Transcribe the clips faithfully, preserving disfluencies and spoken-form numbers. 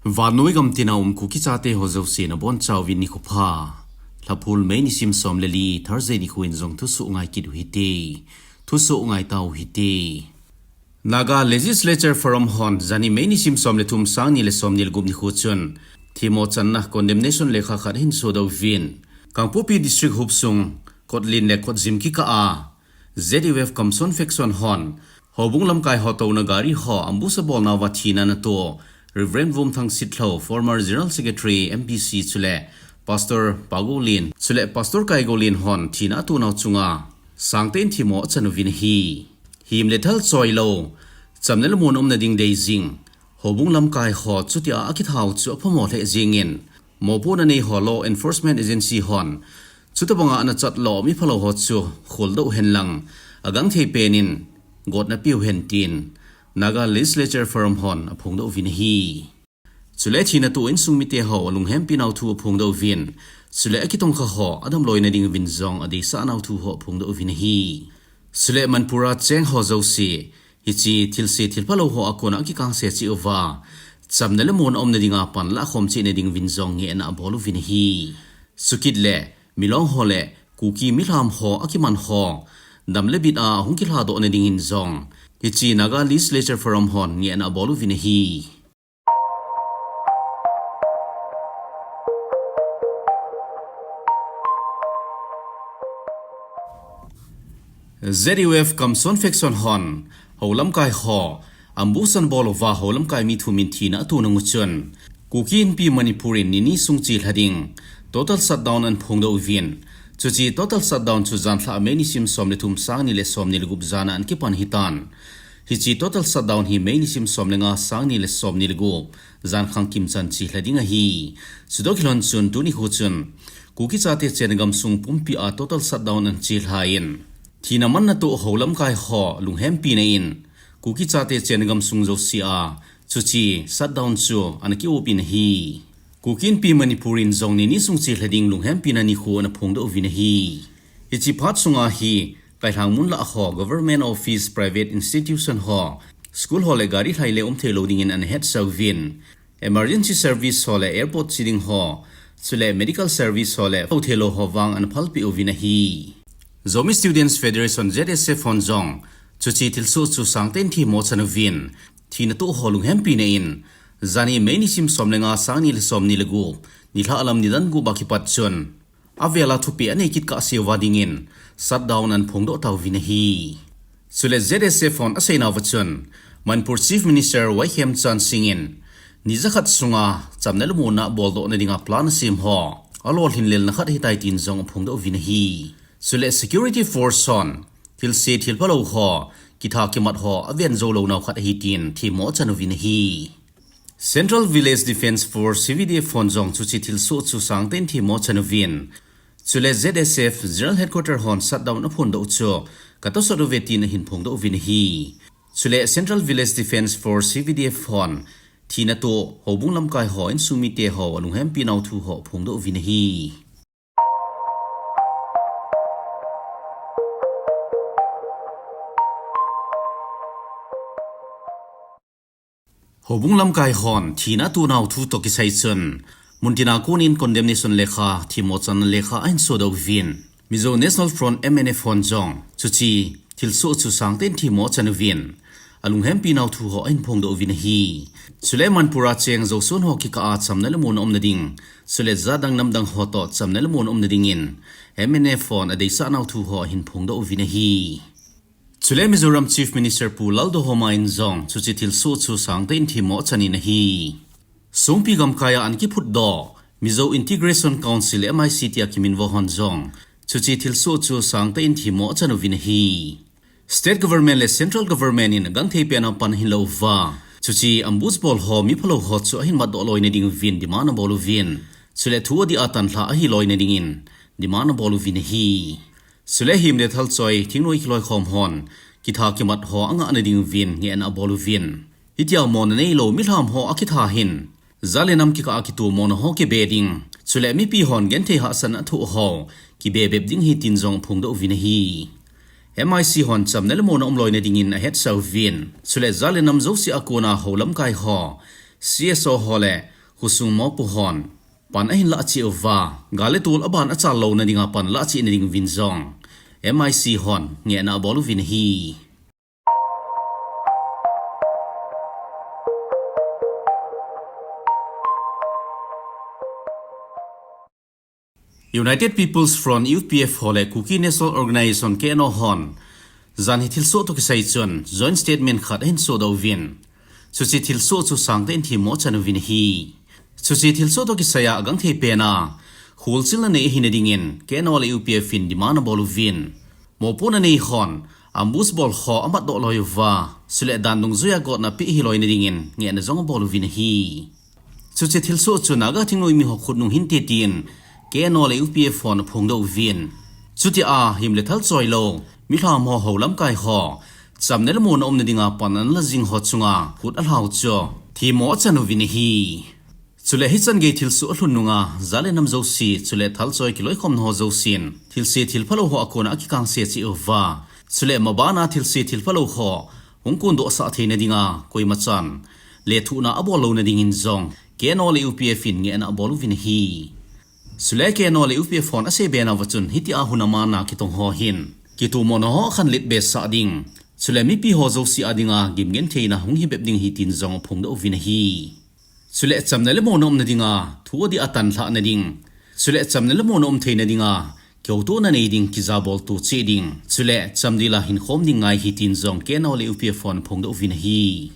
Vannoi gam tina um Kuki chate ho jouse nabonchauvin nikho pha. Lhaphul May nisim som le li, Thursday nikho in jong thusoh ngai kit u hite. Thusoh ngai tau hite. Naga Legislature Forum hon janhi May nisim som le thum, sang ni le som ni le gup nikho chun themmo channa condemnation lekha khat ahin sodoh uvin, Kangpokpi District hopsung kotlen le kotjim kikah a Z U F Kamson faction hon houbung lamkai ho touna gari ho ambush abolnauva thina anato Reverend Vumthang Sitlhou, former General Secretary, M P C, chule Pastor Pagolin chule Pastor Kaigolin hon thina atonau chunga sangtah in themmo achan uvin ahi. Himle thal choilou, chamna le monna umna ding deijing houbung lamkai ho chutia akithau chu aphamo lheh jengin, mopohna nei ho law enforcement agency hon chutobanga anachat lou miphalou ho chu kholdoh hen lang, agangthei penin gotna peuhen tin Naga Legislature Forum hon aphongdoh uvin ahi. Chule thina toh insung mite ho alunghempi nau thu aphongdoh uvin, chule akitongkha ho adamloina ding uvin jong adeisahnau thu ho aphongdoh uvin ahi. Chule Manipur a cheng ho jouse hiche thilse thilphalou ho a kona akikangse cheh uva, chamna le monna umna dinga panlah khom cheh na ding uvin jong ngehna abol uvin ahi. Chukit le Milong ho le Kuki milham ho akiman ho dam le bit a ahung kilhadoh na dingin jong hiche Naga Legislature Forum hon ngehna abol uvin ahi. Z U F Kamson faction hon houlamkai ho ambush anabol uva houlamkai mi thum in thina ato nung uchun, Kuki Inpi Manipur in nini sung chelha ding total shutdown anaphongdoh uvin, chuche total shutdown chu janlhah May nisim som le thum, sang ni le som ni le gup jan a anakipan ahitan. Hiche total shutdown hi May nisim som le nga, sang ni le som ni le gup jankhang kimchan chelha ding ahi. Chutoh kilhon chun tuni nikho chun Kuki chate chenna gamsung pumpi a total shutdown anachelha in, thina manna toh houlamkai ho lunghempina in Kuki chate chenna gamsung jouse a chuche shutdown chu anakiop in ahi. Kuki Inpi Manipur in jong nini sung chelha ding lunghempina nikho anaphongdoh uvin ahi. Hiche phat sunga hi kailhang mun lah ho, government office, private institution ho, school ho le gari lhai le umthei lou dingin anahetsah uvin, emergency service ho le airport che ding ho, chule medical service ho le umthei lou ho vang anaphalpeh uvin ahi. Zomi Students Federation, Z S F hon jong chuche thilsoh chu sangtah in themmo achan uvin, thina toh ho lunghempina in janhi May nisim som le nga, sang ni le som ni le gup, nilhah lam nidan gup a kipat chun avela thupeh anei kit kahseuva dingin shutdown anaphongdoh tauvin ahi. Chule Z S F hon aseinauva chun Manipur Chief Minister Y Khemchand Singh in ni jakhat sunga chamna le monna boldoh na dinga plan asem ho alolhin lelna khat ahitai tin jong aphongdoh uvin ahi. Chule security force hon thilse thilphalou ho kitha kimat ho aven jou lou nau khat ahi tin themmo achan uvin ahi. Central Village Defence Force, C V D F hon jong chuche thilsoh chu sangtah in themmo achan uvin, chule Z S F General Headquarter hon shutdown aphondoh chu katosot uve tin ahin phongdoh uvin ahi. Chule Central Village Defence Force, C V D F hon thina toh houbung lamkai ho insung mite ho alunghempi nau thu ho aphongdoh uvin ahi. Houbung lamkai hon thina ato nau thu toh kisai chun, muntina konin condemnation lekha, themmo channa lekha ahin sodoh uvin, Mizo National Front, M N F hon jong chuche thilsoh chu sangtah in themmo achan uvin, alunghempi nau thu ho ahin phongdoh uvin ahi. Chule Manipur a cheng Zosuon ho kikah a chamna le monna umna ding, chule jat dang nam dang ho toh chamna le monna umna dingin M N F hon adeisahnau thu ho ahin phongdoh uvin ahi. Chule Mizoram Chief Minister Pu Lalduhoma in jong chuche thilsoh chu sangtah in themmo achan in ahi. Songpi gamkai a anakiphutdoh Mizo Integration Council, M I C tia kiminvo hon jong chuche thilsoh chu sangtah in themmo achan uvin ahi. State government le central government in agangthei pena pan ahin louva, chuche ambush bol ho miphalou ho chu ahin matdoh loina ding uvin demand abol uvin, chule thu adih a tanlha ahi loina dingin demand abol uvin ahi. Chule himle thal choi, thingnoi kiloikhom hon kitha kimat ho angahna ding uvin ngehna abol uvin, hitia monna neilou milham ho akitha hin jat le nam kikah a kitomona ho kibe ding, chule mipi hon genthei hahsatna athoh ho kibe bep ding ahi tin jong aphongdoh uvin ahi. M I C hon chamna le monna umloina dingin ahetsah uvin, chule jat le nam jouse a kona houlamkai ho, C S O ho le Khosung mopo hon pan ahin lah cheh uva, gal le tol aban achal louna dinga pan lah cheh na ding uvin jong M I C hon ngehna abol uvin ahi. United People's Front, U P F, ho le Kuki National Organization, K N O, hon jan hi thilsoh toh kisai chun joint statement khat ahin sodoh uvin, chuche thilsoh chu sangtah in themmo achan uvin ahi. Chuche thilsoh toh kisai a agangthei pen a kholchilna nei ahina dingin K N O le U P F in demand abol uvin, mopohna nei hon ambush bol ho amatdoh loi uva, chule dan dungjuia gotna pe hiloi na dingin ngehna jong abol uvin ahi. Chuche thilsoh chu Naga thingnoimi ho khut nung hinte tin K N O le U P F hon aphongdoh uvin, chutia him le thal choilou milham ho, ho lamkai ho, chamna le muona umna dinga pan ana la jing ho chunga khut alhau chu themmo achan uvin ahi. Chule hichan gei thilsoh alhun nunga jat le nam jouse, chule thal choi kiloikhomna ho jousen thilse thilphalou ho akona akikangse cheh uva, chule mabana thilse thilphalou ho hung kondohsah theina dinga koima chan lethuhna abol louna dingin jong K N O le U P F in ngehna abol uvin ahi. Chule K N O le U P F hon aseibe nauva chun hitia hun amanna kitong ho hin kitomona ho akhanlet behsah ding, chule mipi ho jouse a dinga gimgentheina hung hibep ding ahi tin jong aphongdoh uvin ahi. Chule chamna le muona umna dinga thu adih a tanlhahna ding, chule chamna le muona um theina dinga kihoutona nei ding, kijabol to cheh ding, chule chamdila hinkhom ding ngai ahi tin jong K N O le U P F hon aphongdoh uvin ahi.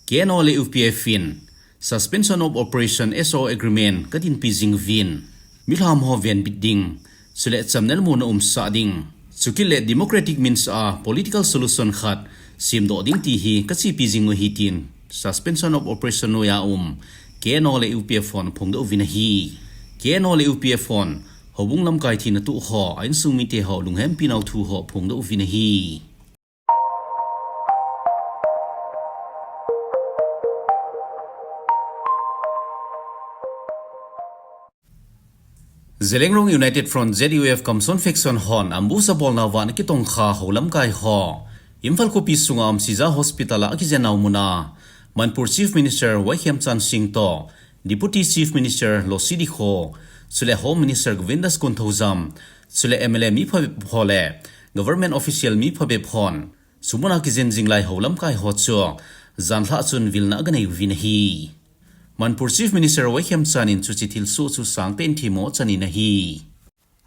K N O le U P F in Suspension of Operation, S O Agreement kadinpi jing uvin, milham ho venbit ding, chule chamna le muona umsah ding, chukit le democratic means a political solution khat semdoh ding ti hi kachepi jing u ahi tin Suspension of Operation noiya um K N O le U P F hon aphongdoh uvin ahi. K N O le U P F hon houbung lamkai thina toh ho, a insung mite ho lunghempi nau thu ho aphongdoh uvin ahi. Zeliangrong United Front, Z U F, Kamson faction hon ambush abolnauva ana kitongkha ho lamkai ho Imphal khopi sunga um Shija Hospital a akijen nau muna Manipur Chief Minister Y Khemchand Singh toh Deputy Chief Minister Losii Dikho, chule Home Minister Govindas Konthoujam, chule M L A mi phabep ho le government official mi phabep hon sumuna kijen jing lai ho lamkai ho chu janlhah chun vilna aganei uvin ahi. Manipur Chief Minister Y Khemchand in chuche thilsoh chu sangtah in themmo achan in ahi.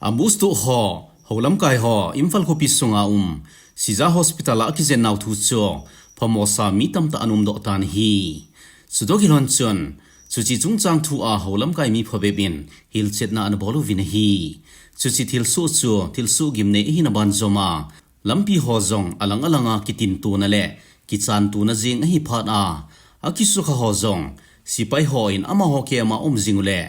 Ambush toh ho, ho lamkai ho Imphal khopi sunga um Shija Hospital a akijen nau thu chu phamo sa mi tamtah ana umdoh tan ahi. Chutoh kilhon chun chuche chungchang thu a ho lamkai mi phabep in hilchetna ana bol uvin ahi. Chuche thilsoh chu thilsoh gimnei ahina banjom a, lampi ho jong alang alanga kitintona le kichantona jeng ahi phat a, akisukha ho jong sepai hon amaho kema um jing u le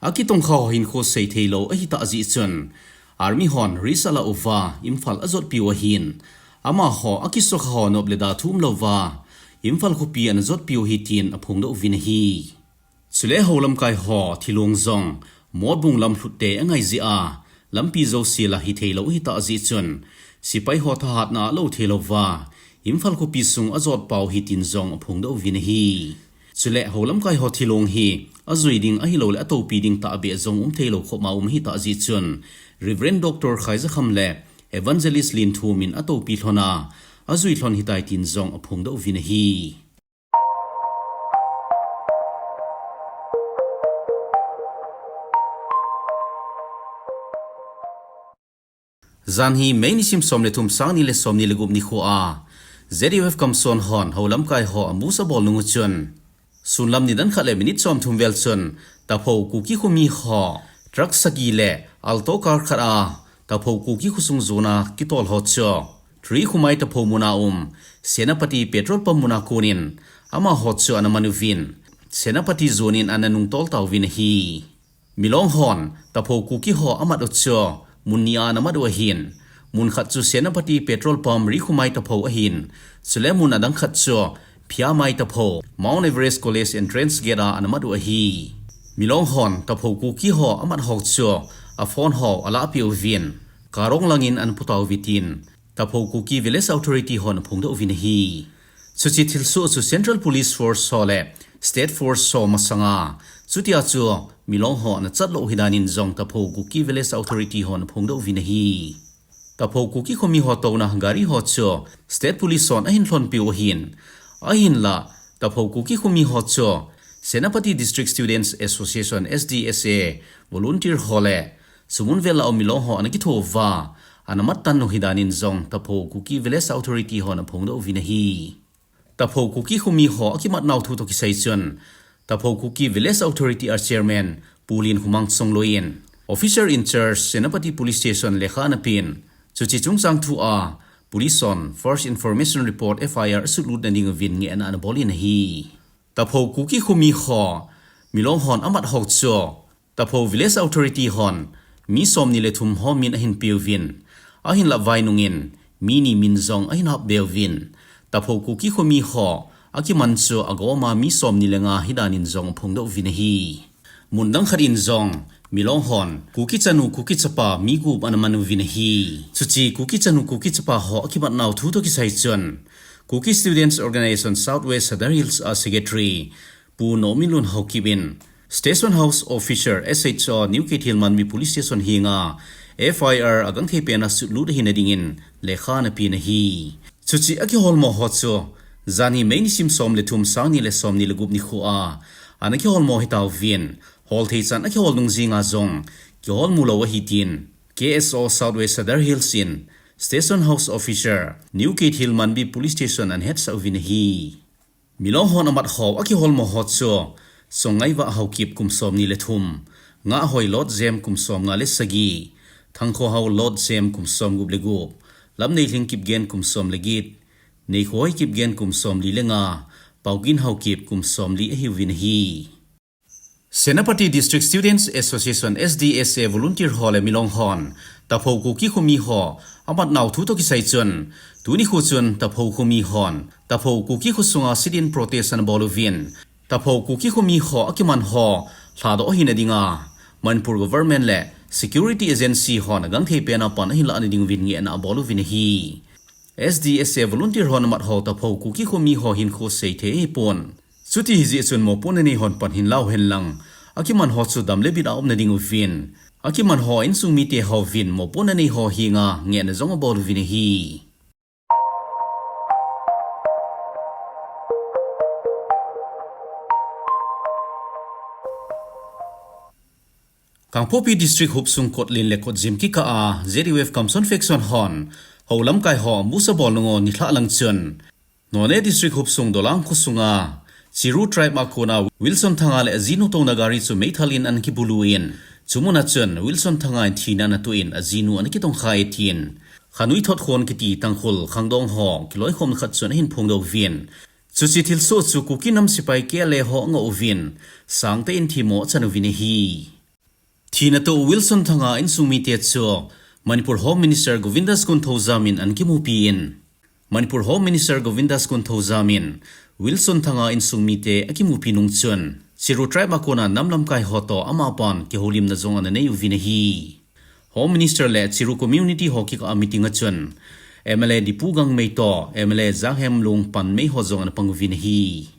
akitongkha ho hinkho sei theilou ahitah jeh chun army hon risk ala uva Imphal ajotpiu ahin, amaho akisukha ho nop le da thu umlouva Imphal khopi ana jotpiu ahi tin aphongdoh uvin ahi. Chule ho lamkai ho thilong jong Motbung lamlhut te angai jeh a, lampi jouse la hitheilou ahitah jeh chun sepai ho thahatna alou theilouva Imphal khopi sung ajotpau ahi tin jong aphongdoh uvin ahi. Chule ho lamkai ho thilong hi ajui ding ahilou le atoupi ding tahbeh jong umtheilou khopma um ahitah jeh chun Reverend Doctor Khaizakham le Evangelist Lenthum in atoupi lhon a, ajui lhon ahitai tin jong aphongdoh uvin ahi. Jan hi May nisim som le thum, sang ni le som ni le gup nikho a Z U F Kamson hon ho lamkai ho ambush abol nung uchun sunlam nidan khat le minute som thum vel chun Tapho Kuki khomi ho truck sagi le Alto car khat a Tapho Kuki khosung jona kitol ho chu Tri Khumai Tapho muna um Senapati petrol pump muna konin amaho chu ana man uvin, Senapati jonin ana nungtol tauvin ahi. Milong hon Tapho Kuki ho amat u chu mun ni a ana mat u ahin, mun khat chu Senapati petrol pump Rikhumai Tapho ahin, chule mun adang khat chu Phiamai Tapho, Mount Everest College entrance gate a ana mat u ahi. Milong hon Tapho Kuki ho amat ho chu a phone ho alahpeh uvin, Karong langin ana pu tauve tin Tapho Kuki Village Authority hon aphongdoh uvin ahi. Chuche thilsoh chu Central Police Force ho le State Force ho masanga, chutia chu milong ho ana chat lou hidan in jong Taphou Kuki Village Authority hon aphongdoh uvin ahi. Taphou Kuki khomi ho touna gari ho chu State Police hon ahin lhonpi u ahin, ahinla Taphou Kuki khomi ho chu Senapati District Students Association, S D S A, volunteer ho le sumun vel a um milong ho ana kitho uva, ana mat tan u hidan in jong Taphou Kuki Village Authority hon aphongdoh uvin ahi. Taphou Kuki khomi ho akimat nau thu toh kisai chun, Taphou Kuki Village Authority a Chairman Pu Linkhoumang Chongloi in Officer in Charge Senapati Police Station lekha ana pen, chuche chungchang thu a Police hon First Information Report, F I R, asut lut nading uvin ngehna ana bol in ahi. Taphou Kuki khomi ho milong hon amat ho chu Taphou Village Authority hon mi somni le thum ho min ahin peuvin, ahinla vainung in mi ni min jong ahin hapbe uvin, Taphou Kuki khomi ho akiman chu agoma mi somni le nga hidan in jong aphongdoh uvin ahi. Mun dang khat in jong milong hon Kuki chanu Kuki chapa mi gup ana man uvin ahi. Chuche Kuki chanu Kuki chapa ho akimat nau thu toh kisai chun, Kuki Students Organization South West Sadar Hills a Secretary Pu Nominlun Haokip in Station House Officer, S H O, New Keithelmanbi Police Station henga F I R agangthei pen a sut lut ahi nading in lekha ana pen ahi. Chuche akiholmo ho chu janhi May nisim som le thum, sang ni le somni le gup nikho a ana kiholmo ahi tauvin, holthei chan akihol nung jinga jong kiholmu lou ahi tin K S O South West Sadar Hills in Station House Officer, New Keithelmanbi Police Station ana hetsah uvin ahi. Milong hon amat ho akiholmo ho chu Songngaivah Haokip kum somni le thum, Ngahhoi Lotjem kum somnga le sagi, Thangkhohao Lotjem kum somgup le gup, Lamneilhing Kipgen kum som le get, Neikhohoi Kipgen kum somli le nga, Paogin Haokip kum somli ahiuvin ahi. Senapati District Students Association, S D S A, volunteer ho le milong hon Taphou Kuki khomi ho amat nau thu toh kisai chun, tuni khu chun Taphou khomi hon Taphou Kuki khosunga sit-in protest ana bol uvin, Taphou Kuki khomi ho akiman ho lhadoh ahi nadinga Manipur government le security agency hon agangthei pen a pan ahin lah nading uvin ngehna abol uvin ahi. S D S A volunteer hon amat ho Taphou Kuki khomi ho hinkho seithei ahipon. Chuti hijeh chun mopohna nei hon pan hin lau hen lang, akiman ho chu dam le bit a um nading uvin, akiman ho insung mite hovin mopohna nei ho henga ngehna jong abol uvin ahi. Kangpokpi District hopsung Kotlin le Kotjem kikah a Z U F Kamson faction hon Ho lamkai ho ambush abol nung u nilhah lang chun, Noney District hopsung Dolang khosunga Chiru tribe a kona Wilson Thanga le ajinu touna gari chu meithal in ana kibulu in, chumun a chun Wilson Thanga in thina ana toh in ajinu ana kitongkha e tin, Khanui Thotkhon kiti Tangkhul khangdong ho kiloikhomna khat chun ahin phongdoh uvin, chuche thilsoh chu Kuki nam sepai K L A ho angoh uvin, sangtah in themmo achan uvin ahi. Thina toh Wilson Thanga insung mite chu Manipur Home Minister Govindas Konthoujam in ana kimupi in, Manipur Home Minister Govindas Konthoujam in Wilson Thanga insung mite akimupi nung chun, Chiru tribe a kona nam lamkai ho toh amapan kihoulimna jong ana nei uvin ahi. Home Minister le Chiru community ho kikah a meeting a chun, M L A Dipu Gangmei toh M L A Janghemlung Panmei ho jong ana pang uvin ahi.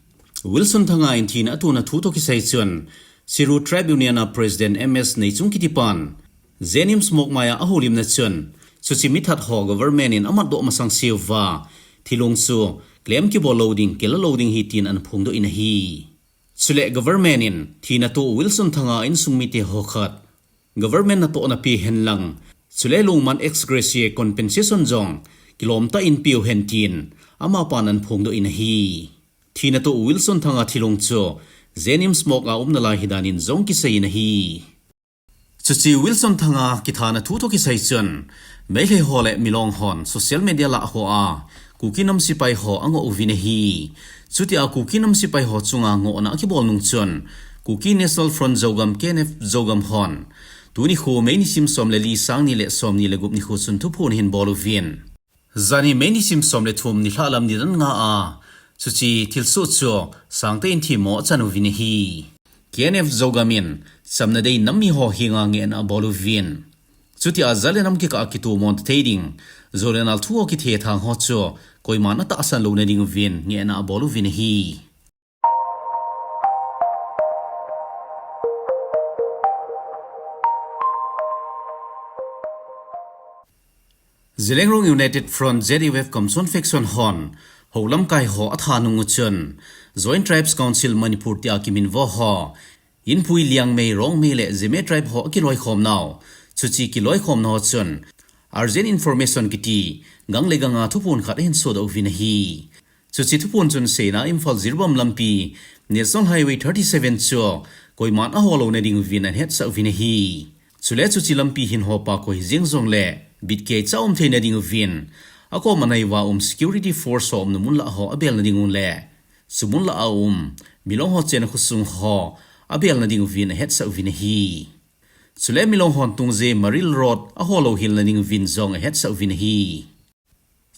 Wilson Thanga in thina atohna thu toh kisai chun, Chiru Tribe Union a President M S Neichung kiti pan, JNIMS Mokmai a ahoulimna chun, chuche mithat ho government in amatdoh masang seuva, thilong chu claim kibol lou ding, kila lou ding ahi tin ana phongdoh in ahi. Chule government in thina toh Wilson Thanga insung mite ho khat government natohna pe hen lang, chule lungman ex gratia compensation jong kilomtah in peu hen tin amapan ana phongdoh in ahi. Thina toh Wilson Thanga thilong chu JNIMS Mok a umna lai hidan in jong kisei in ahi. Chuche Wilson Thanga kithana thu toh kisai chun, Meitei ho le milong hon social media lah hoa Kuki nam sepai ho angoh uvin ahi. Chutia Kuki nam sepai ho chunga ngohna akibol nung chun, Kuki National Front Zogam, K N F Zogam hon tuni khu May nisim som le li, sang ni le som ni le gup nikho chun thuphon ahin bol uvin, janhi May nisim som le thum nilhah lam nidan nga a chuche thilsoh chu sangtah in themmo achan uvin ahi. K N F Zogam in chamna dei nam mi ho henga ngehna abol uvin, chutia jat le nam kikah a kitomon thei ding, jou le nal thu ho kithethang ho chu koiman atahsan lou nading uvin ngehna abol uvin ahi. Zeliangrong United Front, Z U F Kamson faction hon, houlamkai ho atha nung uchun, Joint Tribes Council Manipur tia kiminvo ho, Inpui, Liangmei, Rongmei le Zeme tribe ho akiloikhom nau, chuche kiloikhom nau chun, urgent information kiti, gang le ganga thuphon khat ahin sodoh uvin ahi. Chuche thuphon chun seina Imphal Jiribam lampi, National Highway thirty-seven chu koiman ahol louna ding uvin ahetsah uvin ahi. Chule chuche lampi hin hopa koi jeng jongle, bitkeicha um theina ding uvin, akom anaiva um security force ho umna mun lah ho abelna ding ule, chu mun lah a um milong ho chenna khosung ho abelna ding uvin ahetsah uvin ahi. Chule milong hon tungje Maril Road ahol louhel na ding uvin jong ahetsah uvin ahi.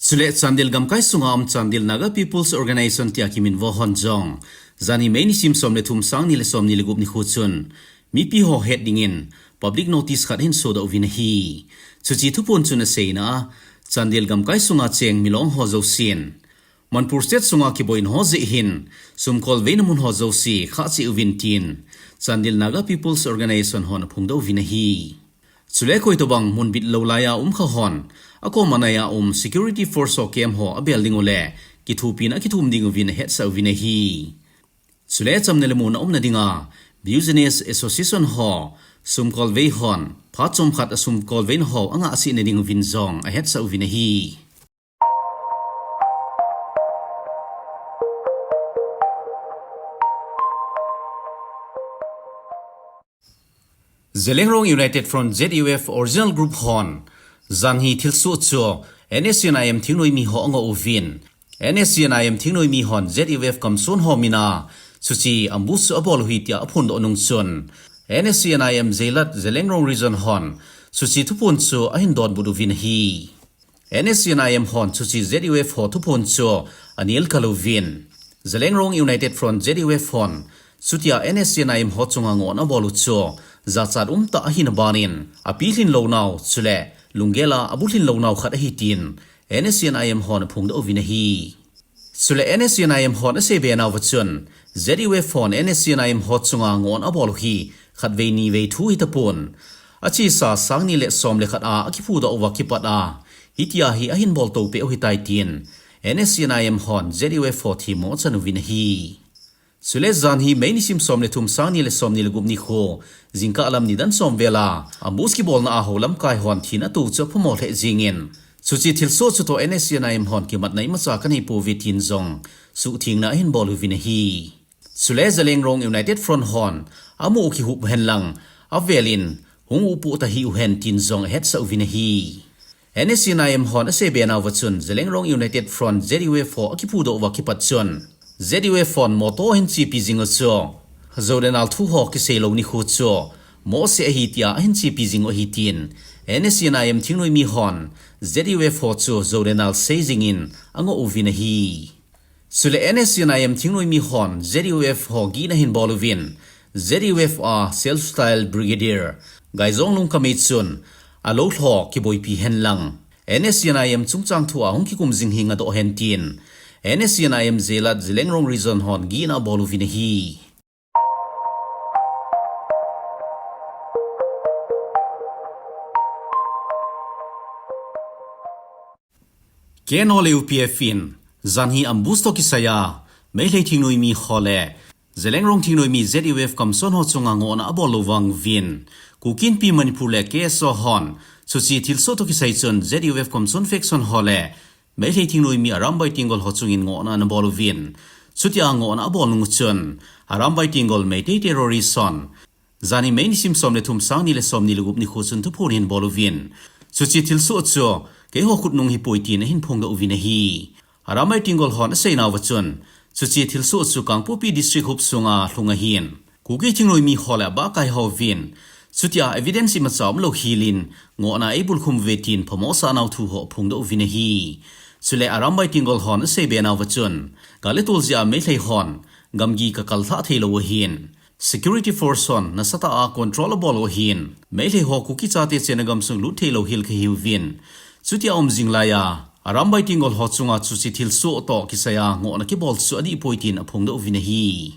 Chule Chandel gamkai sunga um Chandel Naga People's Organization tia kiminvo hon jong, janhi May nisim som le thum, sang ni le som ni le gup nikho chun, mipi ho het dingin public notice khat ahin sodoh uvin ahi. Chuche thuphon chun aseina, Chandel gamkai sunga cheng milong ho jousen, Manipur State sunga kiboina ho jeh hin, sumkolveina mun ho jouse khahcheh uvin tin, Chandel Naga People's Organization hon aphongdoh uvin ahi. Chule koitobang mun bit lou laiya um kha hon, akom anaiya um security force ho camp ho abel ding ule, kithopina akithum ding uvin ahetsah uvin ahi. Chule chamna le muna umna dinga, Business Association ho, sumkolvei hon, phat chomkhat a sumkolveina ho angah cheh na ding uvin jong ahetsah uvin ahi. Zeliangrong United Front, Z U F original group hon, janhi thilsoh chu N S C N I M thingnoimi ho angoh uvin, N S C N I M thingnoimi hon Z U F Kamson ho mina, chuche ambush chu abol u ahi tia aphondoh nung chun, N S C N I M Zeilat Zeliangrong Region hon, chuche thuphon chu ahin donbut uvin ahi. N S C N I M hon chuche Z U F ho thuphon chu anel kal uvin, Zeliangrong United Front, Z U F hon, chutia N S C N I M ho chunga ngohna abol u chu, jachat umtah ahina banin, apilhin lounau, chule, lunggel a abulhin lounau khat ahi tin, N S C N I M hon aphongdoh uvin ahi. Chule N S C N I M hon aseibe nauva chun, Z U F hon N S C N I M ho chunga ngohna abol u hi, khatvei nivei thu hitapon, achesa sang ni le som le khat a akiphudoh uva kipat a, hitia hi ahin boltou peh u ahitai tin, N S C N I M hon Z U F ho themmo achan uvin ahi. Chule janhi May nisim som le thum, sang ni le som ni le gup nikho, jingkah lam nidan som vel a, ambush kibolna a houlamkai hon thina tou chu aphamo lheh jengin, chuche thilsoh chutoh N S C N I M hon kimatna imacha kanei pouve tin jong, suhthengna ahin bol uvin ahi. Chule Zeliangrong United Front hon, amu u kihup hen lang, avelin, hung upu tahih uhen tin jong ahetsah uvin ahi. N S C N I M hon aseibe nauva chun, Zeliangrong United Front, Z U F ho akiphudoh uva kipat chun, Z U F hon motto ahin chepi jing u chu, Zolenal thu ho kisei lou nikho chu, mohseh ahi tia ahin chepi jing u ahi tin, N S C N I M thingnoimi hon, Z U F ho chu Zolenal sei jingin angoh uvin ahi. Chule N S C N I M thingnoimi hon Z U F ho gihna ahin bol uvin, Z U F a Self Style Brigadier, Gaijong Lungkamei chun, alou lho kiboipi hen lang, N S C N I M chungchang thu a hung kikum jing hi ngadoh hen tin, N S C N I M Zeilat Zeliangrong Region hon gihna abol uvin ahi. K N O le U P F in, janhi ambush toh kisaiya, Meitei thingnoimi ho le, Zeliangrong thingnoimi Z U F Kamson ho chunga ngohna abol lou vang uvin, Kuki Inpi Manipur le K S O hon, chuche thilsoh toh kisai chun Z U F Kamson faction ho le, Meitei thingnoimi Arambai Tenggol ho chungin ngohna anabol uvin, chutia ngohna abol nung chun, Arambai Tenggol Meitei terrorist hon, janhi May nisim som le thum, sang ni le som ni le gup nikho chun thuphon ahin bol uvin, chuche thilsoh chu, keiho khutnung hipoi tin ahin phongdoh uvin ahi. Arambai Tenggol hon aseinauva chun, chuche thilsoh chu Kangpokpi District huop sunga lhung ahin, Kuki thingnoimi ho le abahkai ho vin, chutia evidence imacha umlou helin, ngohna eibulkhum uve tin phamosahnau thu ho aphongdoh uvin ahi. Chule Arambai Tenggol hon aseibe nauva chun, gal le tol jeh a Meitei hon, gamgi kakal lhah theilou u ahin, security force hon nasatah a control abol u ahin, Meitei ho Kuki chate chenna gamsung lut theilou hel kahiuvin, chutia um jing laiya, Arambai Tenggol ho chunga chuche thilsoh toh kisaiya ngohna kibol chu adihpoi tin aphongdoh uvin ahi.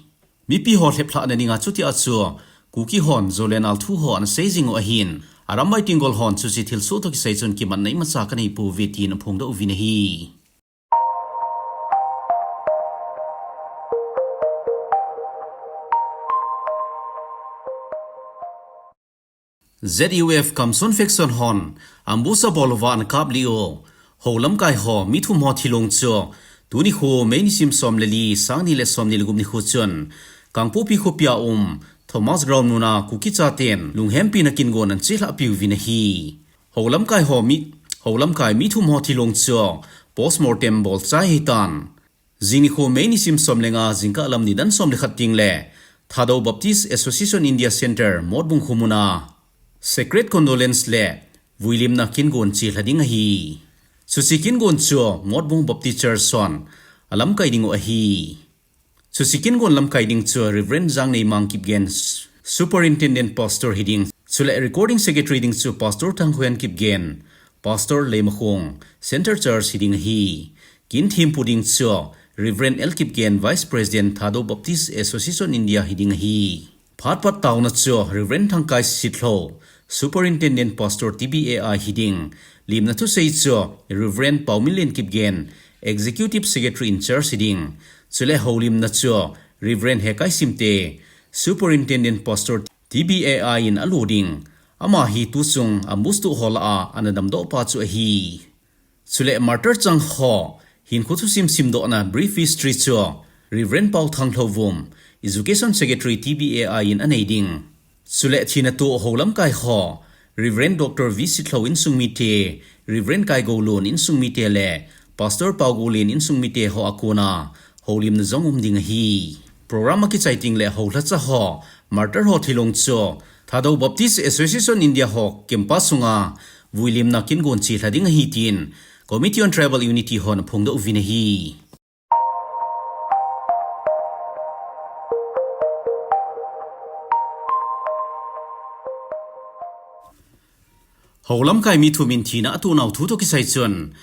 Mipi ho lheplhahna dinga chutia chu, Kuki hon Zolenal thu ho anasei jing u ahin, Arambai Tenggol hon chuche thilsoh toh kisai chun kimatna imacha kanei pouve tin aphongdoh uvin ahi. Z U F Kamson faction hon ambush abol uva ana kap lih u, Ho lamkai ho mi thum ho thilong chu tuni nikho May nisim som le li, sang ni le som ni le gup nikho chun Kangpokpi khopia um Thomas Ground muna Kuki chaten lunghempina kin gon ana chelhah piuvin ahi. Ho lamkai ho mi, Ho lamkai mi thum ho thilong chu postmortem bol chai ahitan. Jing nikho May nisim som le nga jingkah lam nidan som le khat teng le Thadou Baptist Association India Centre Motbung khomuna sacred condolence le vuilimna kin gon chelha ding ahi. Chuche kin gon chu Motbung Baptist Church hon alamkai ding u ahi. Chuche kin gon lamkai ding chu Reverend Jangneimang Kipgen, Superintendent Pastor hiding, chule Recording Secretary ding chu Pastor Thangkhoyan Kipgen, Pastor Leimakhong, Centre Church hiding ahi. Kin thempu ding chu Reverend L Kipgen, Vice President, Thadou Baptist Association India hiding ahi. Phat pat taona chu Reverend Thangkai Sitlhou, Superintendent Pastor T B A I hiding, limna thusei chu Reverend Pauminlen Kipgen, Executive Secretary in charge hiding, chule houlimna chu Reverend Hekai Simte, Superintendent Pastor T B A I in alo ding. Ama hi tuchung ambush tuh ho lah a ana damdoh pa chu ahi. Chule martyr chang ho hinkho thusim simdohna brief history chu Reverend Pau Thanglhouvum, Education Secretary T B A I in anei ding. Chule thina tuh ho lamkai ho Reverend Doctor V Sitlhou insung mite, Reverend Kaigoulun insung mite le Pastor Paugoulen insung mite ho a kona houlimna jong um ding ahi. Program akichai teng le ho lhacha ho, martyr ho thilong chu Thadou Baptist Association India ho campus sunga vuilimna kin gon chelha ding ahi tin Committee on Tribal Unity hon aphongdoh uvin ahi. Ho lamkai mi thum in thina atoh nau thu toh kisai chun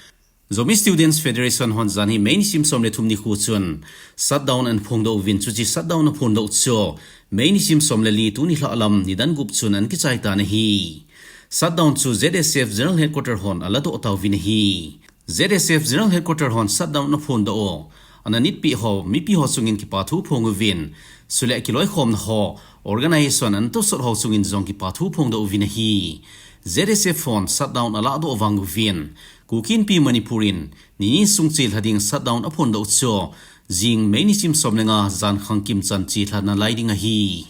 Zomi Students Federation hon janhi May nisim som le thum nikho chun shutdown ana phongdoh uvin, chuche shutdown aphondoh chu May nisim som le li tuni lhah lam nidan gup chun ana kichai tan ahi. Shutdown chu Z S F General Headquarter hon aladoh tauvin ahi. Z S F General Headquarter hon shutdown aphondoh u ana nitpeh ho mipi ho chungin kipathu phong uvin, chule kiloikhomna ho, organization ana tosot ho chungin jong kipathu phongdoh uvin ahi. Z S F hon shutdown aladoh vang uvin, Kuki Inpi Manipur in nini sung chelha ding shutdown aphondoh chu jing May nisim som le nga jan khang kimchan chelha nalai ding ahi.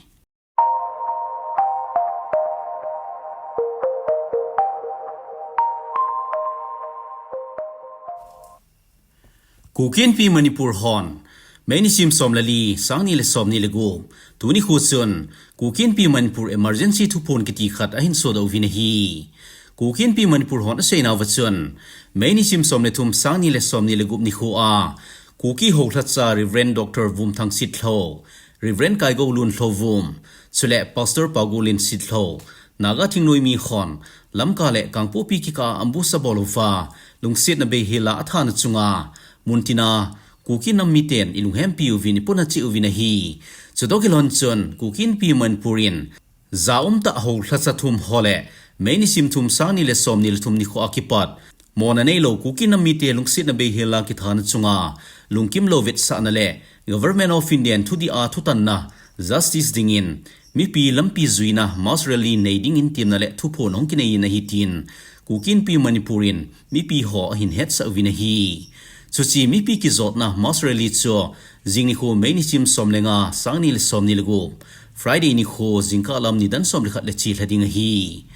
Kuki Inpi Manipur hon May nisim som le li, sang ni le som ni le gup, tuni nikho chun Kuki Inpi Manipur emergency thuphon kiti khat ahin sodoh uvin ahi. Kuki Inpi Manipur hon aseinauva chun May nisim som le thum, sang ni le som ni le gup nikho a Kuki ho lhacha Reverend Doctor Vumthang Sitlhou, Reverend Kaigoulun Lhouvum, chule Pastor Paugoulen Sitlhou, Naga thingnoimi hon Lamka le Kangpokpi kikah a ambush abol uva, lungsetna beihela athana chunga, muntina Kuki nam miten ilunghempi uvin, ipuna cheh uvin ahi. Chutoh kilhon chun Kuki Inpi Manipur in ja umtah ho lhacha thum ho le May nisim thum, sang ni le som ni le thum nikho a kipat mona neilou Kuki nam mite lungsetna beihela kithana chunga lungkimlou vetsahna le Government of India in thudih a thutanna, justice dingin mipi lampi juina mass rally nei dingin temna le thuphon hung kinei in ahi tin Kuki Inpi Manipur in mipi ho ahin hetsah uvin ahi. Chuche mipi kijotna mass rally chu jing nikho May nisim som le nga, sang ni le som ni le gup, Friday nikho jingkah lam nidan som le khat le chelha ding ahi.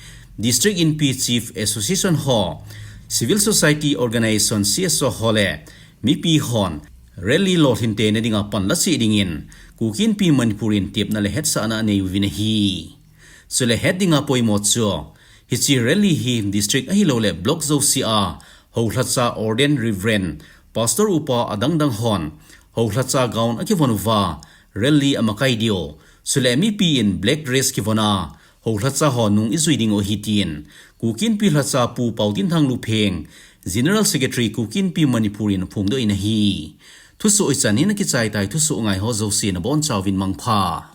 District Inpi Chief Association ho, Civil Society Organization, C S O ho le mipi hon rally lolhinte na dinga panla cheh dingin Kuki Inpi Manipur in tepna le hetsahna anei uvin ahi. Chule het dinga poimo chu, hiche rally hi district ahilou le block jouse a ho lhacha ordained reverend, pastor upa adang dang hon ho lhacha gown akivon uva rally amakai diu. Chule mipi in black dress kivon a ho lhacha ho nung ijui ding u ahi tin Kuki Inpi lhacha Pu Paotinthang Lupheng, General Secretary Kuki Inpi Manipur in aphongdoh in ahi. Thusoh hichan hin akichai tai, thusoh ngai ho jouse nabonchauvin mangpha.